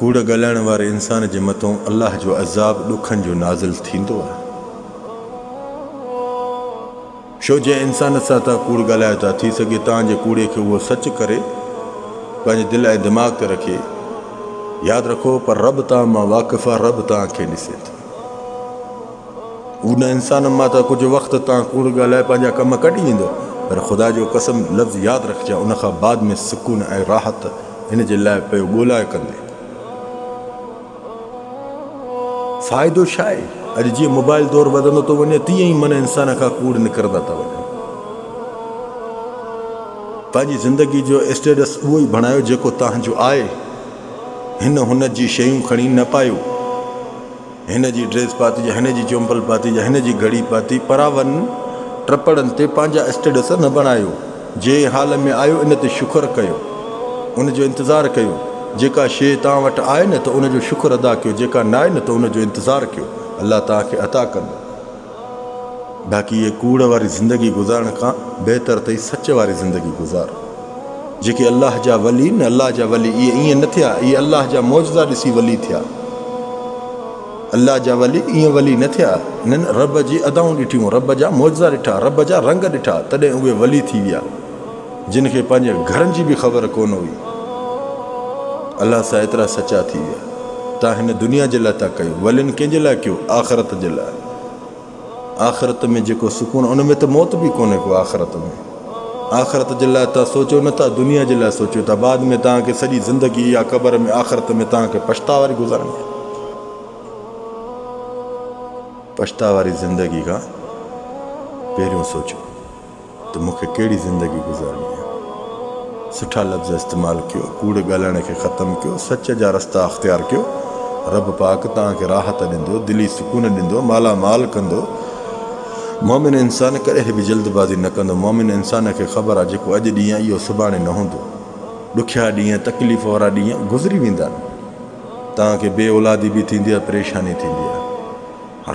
ڪوڙ ڳالهائڻ واري انسان جي مٿون الله جو عذاب ڏکن جو نازل ٿيندو آهي. ڇو جنهن انسان سان توهان ڪوڙ ڳالهايو ٿا ٿي سگهي توهان جي ڪوڙي کي اهو سچ ڪري پنهنجي دل ۽ دماغ تي رکي. ياد رکو پر رب توهان مان واقف آهي رب توهان کي ڏسي ٿو. ان انسان مان ته ڪجهه وقت توهان ڪوڙ ڳالهائي پنهنجا ڪم ڪڍي ايندو پر خدا جو قسم لفظ ياد رکجان ان کان بعد ۾ سڪون ۽ راحت هن جي لاء پيو ڳولائي ڪندي. فائدو ڇا آهي؟ اڄ جيئن موبائل دور وڌندو ٿو وڃي تيئن ئي من انسان کان ڪوڙ نڪرندا ٿا وڃن. پنهنجي زندگي جو اسٽيٽس اهو ئي بڻايو جيڪو توهان جو آهي. هن هن جي شيون کڻي نه پايو. هن جي ڊريس پاتي يا هن جي چمپل پاتي يا هن جي گهڙي پاتي پراون ٽپڙن تي پنهنجا اسٽيٽس نه بڻايو. جنهن حال ۾ آهيو ان تي شڪر ڪيو. ان جو انتظار ڪيو. جيڪا شيء توهان وٽ آهي نه ته ان جو شڪر ادا ڪيو جيڪا ناهي نه ته ان جو انتظار ڪيو. الله توهان کي عطا ڪندو. باقي اهي ڪوڙ واري زندگي گذارڻ کان بهتر اٿئي سچ واري زندگي گذار. جيڪي الله جا ولي نه الله جا ولي اهي ائين نه ٿيا اهي الله جا معجزا ڏسي ولي ٿيا. الله جا ولي ائين ولي نه ٿيا انهن رب جي ادائون ڏٺيون رب جا معجزا ڏٺا رب جا رنگ ڏٺا تڏهن اهي ولي ٿي ويا جن کي پنهنجي گهرن جي به خبر ڪونه هئي. الله سان ايترا سچا ٿي ويا. تان هن دنيا جي لاء ٿا ڪيو ولين ڪنهن جي لاء ڪيو آخرت جي لاء. آخرت ۾ جيڪو سڪون ان ۾ ته موت به ڪونهي ڪو آخرت ۾. آخرت جي لاء توهان سوچيو نه ٿا دنيا جي لاء سوچيو ٿا بعد ۾ توهان کي سڄي زندگي اها قبر ۾ آخرت ۾ توهان کي پڇتاء واري گذارڻي آهي. پڇتاء واري زندگي کان پهريون سوچيو. ته مون کي ڪهڙي زندگي گذارڻي آهي. سٺا لفظ استعمال ڪيو، ڪوڙ ڳالهائڻ کي ختم ڪيو، سچ جا رستا اختيار ڪيو، رب پاڪ توهان کي راحت ڏيندو، دلي سڪون ڏيندو، مالا مال ڪندو. مؤمن انسان ڪڏهن به جلد بازي نه ڪندو، مؤمن انسان کي خبر آهي جيڪو اڄ ڏينهن آهي اهو سڀاڻي نه هوندو. ڏکيا ڏينهن، تڪليف وارا ڏينهن گذري ويندا آهن. توهان کي بي اولادي به ٿيندي آهي، پريشاني ٿيندي آهي.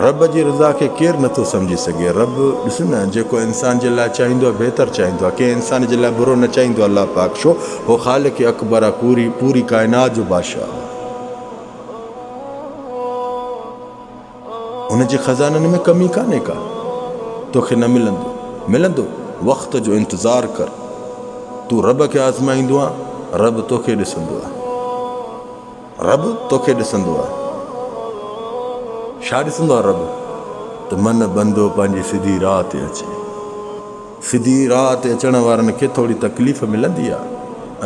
رب جي رضا کي ڪير نٿو سمجهي سگهي. رب ڏس نه جيڪو انسان جي لاء چاهيندو آهي بهتر چاهيندو آهي. ڪنهن انسان جي لاء برو نه چاهيندو آهي الله پاڪ ڇو هو خالق اڪبر آهي پوري پوري ڪائنات جو بادشاهه آهي. ان جي خزانن ۾ ڪمي ڪانهي ڪا. توکي نه ملندو. ملندو وقت جو انتظار ڪر. تون رب کي آزمائيندو آن رب توکي ڏسندو آهي. رب توکي ڏسندو آهي. ڇا ڏسندو آهي رب؟ ته من بندو پنهنجي سڌي راهه تي اچي. سڌي راهه تي اچڻ وارن کي ٿوري تڪليف ملندي آهي،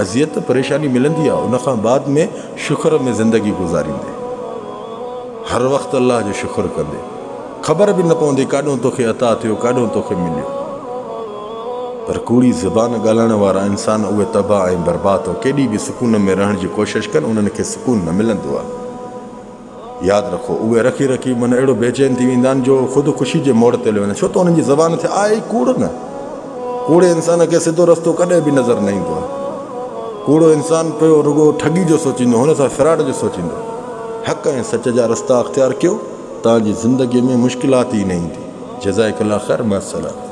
اذيت پريشاني ملندي آهي، ان کان بعد ۾ شڪر ۾ زندگي گذاريندي. هر وقت الله جو شڪر ڪندي. خبر به نه پوندي ڪاڏهون توکي عطا ٿيو، ڪاڏهون توکي مليو. پر ڪوڙي زبان ڳالهائڻ وارا انسان اهي تباهه ۽ برباد ٿو ڪيڏي به سڪون ۾ رهڻ جي ڪوشش ڪن انهن کي سڪون نه ملندو آهي. ياد رکو اهي رکي رکي من اهڙو بيچين ٿي ويندا آهن جو خود خوشي جي موڙ تي هليو ويندا آهن ڇو ته انهن جي زبان تي آهي ئي ڪوڙ نه. ڪوڙي انسان کي سڌو رستو ڪڏهن به نظر نه ايندو آهي. ڪوڙو انسان پيو رڳو ٺڳي جو سوچيندو هن سان فراڊ جو سوچيندو. حق ۽ سچ جا رستا اختيار ڪيو توهان جي زندگي ۾ مشڪلات ئي نه ايندي. جزائڪ الله خير مع السلامه.